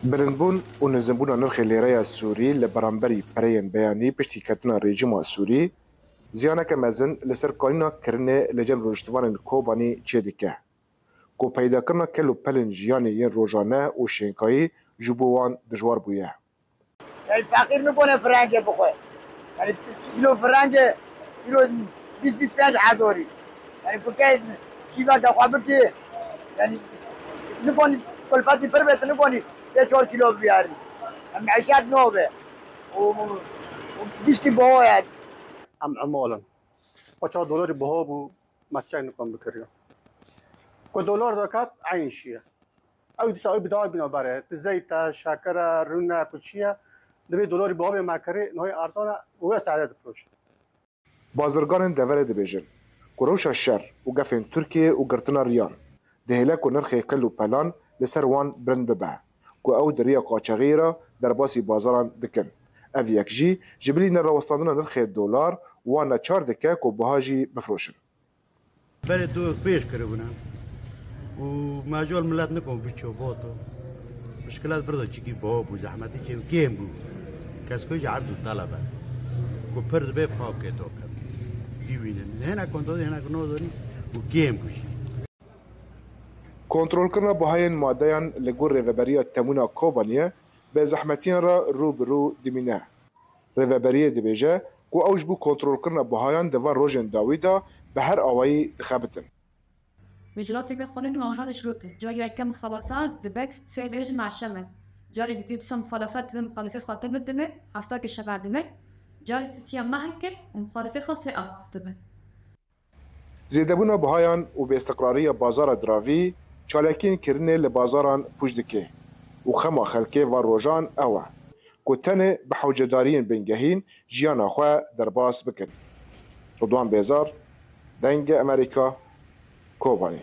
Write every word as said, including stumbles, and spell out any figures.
Bilindbûn û nizimbûna nirxê lêreya Sûrî li beramberî pereyên beyanî piştî ketina rejîma Sûrî ziyaneke mezin li ser kanîna kirinê li cem rojhilatvanên Kobanî çêdike ku peydakirina kel û pelên jiyanê yên rojane û şênkayî ji bo wan dijwar bûye. Yani fakir nikone frenge bixwe. Yani kilo frenge, kilo bîst bîst pênc hezarî. Yani bike şîva de xwe bikî. Yani nikon kulfetî pir be, tu nikonî sê çar kilo biyarî. Yani meîşet nobe. O, o giştî boya. Em emal in. Paça dolarî biha bû, me tiştek nikon bikiriya. Ku dolar daket, eynî şiye. Ew dîsa ew bi dawî bîna berê. Ti zeyt e, şeker e, rûn e, ku çi ye, divê dolarî biha bê me kirê, niha erzan e, û wê sehre difiroşin. Bazirganên deverê dibêjin ku rewşa şer û gefên Tirkiyê û girtina riyan dihêle ku nirxê kel û pelan li ser wan bilind bibe, ku ew di riya qaçaxiyê re derbasî bazaran dikin. Ev yek jî ji bilî nerawestandina nirxê dolar wan neçar dike ku biha jî bifiroşin. Berê dûr pêş kiribûne û mecol milet nikon biço boto. Muşkilat birdo çikî bo bû, zehmetî çê û kêm bû. Keskoy ji erd û talebe ku pir dibe bi xaw kê doke. Jî wînin. Hênek kon dodin, hênek nodin û kêm bû jî. Kontrolkirina bihayên madeyan li gor Rêveberiya Temûna Kobaniyê bi zehmetiyan re rû bi rû dimîne. Rêveberiyê dibêje ku ew ji bo kontrolkirina bihayan di van rojên dawî de bi her awayî dixebitin. Meclatê me xwe ne niha ji gotin. Carî yeke mixalefet dibe sê rêj meşe me. Carî dîtî disa mixalefet dibe, mixalefê xatir bidime, hefta ke şeber dibe. Carî sisiya meheke û mixalefê xwe sê av dibe. Zêdebûna bihayan û bêistiqrariya bazara diravî çalakiyên kirinê li bazaran pûç dike û xema xelkê van rojan ew e ku tenê bi hewcedariyên bingehîn jiyana xwe derbas bikin. Ridwan Bêzar, Dengê Amerîka, Kobanî.